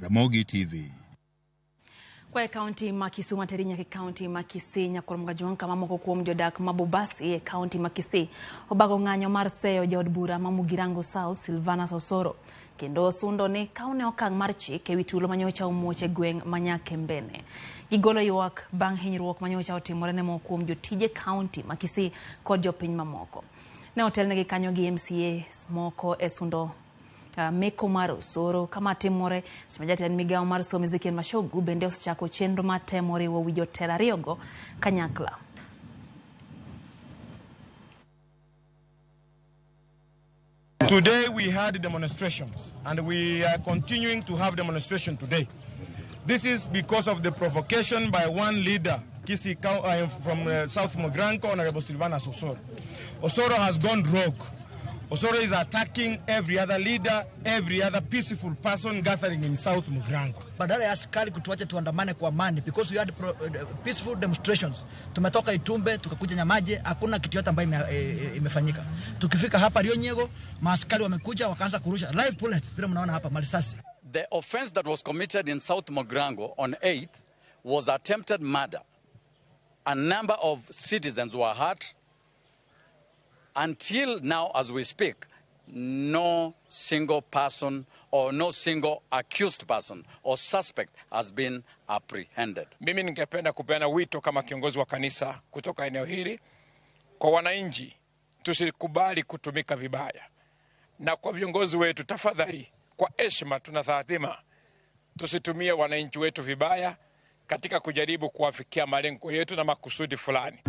Ramogi TV. Kwa e kaunti ma Kisumu teri nyaka e kaunti ma Kisii nyakwar Mgajwang' kama moko kuom jodak ma Bobasi e kaunti ma Kisii obago ng'anyo mar seyo jaod bura ma Mugirango South Silvanus Osoro kendo osundo ni kawne okang' mar chik ewi tulo manyocha omuoch e gweng' ma Nyakembene. Gigolo ywak bang' hinyruok manyocha otimore ne moko kuom jotije kaunti ma Kisii kod jopiny mamoko. Ne otelnegi kanyo gi MCA moko e sundo meko mar Osoro kama timore sama jatend migawo mar somo Ezekiel Machogu bende osechako chenro mar temo riwo wi jotelo ariyogo kanyakla. Today we had demonstrations and we are continuing to have demonstration today. This is because of the provocation by one leader, Kisii from South Mugirango, Honorable Silvanus Osoro. Osoro has gone rogue. Osoro is attacking every other leader, every other peaceful person gathering in South Mugirango. Badala ya askari kutuacha tuandamane kwa amani because we had peaceful demonstrations. Tumetoka Itumbe tukakuja Nyamaje, hakuna kitu yote ambayo imefanyika. Tukifika hapa Rionyego, maaskari wamekuja wakaanza kurusha live bullets vile mnaona hapa marisasi. The offense that was committed in South Mugirango on 8th was attempted murder. A number of citizens were hurt. Until now, as we speak, no single person or no single accused person or suspect has been apprehended. Mimi ningependa kupeana wito kama kiongozi wa kanisa kutoka eneo hili kwa wananchi, tusikubali kutumika vibaya, na kwa viongozi wetu, tafadhali, kwa heshima tunathathima, tusitumie wananchi wetu vibaya katika kujaribu kuwafikia malengo yetu na makusudi fulani.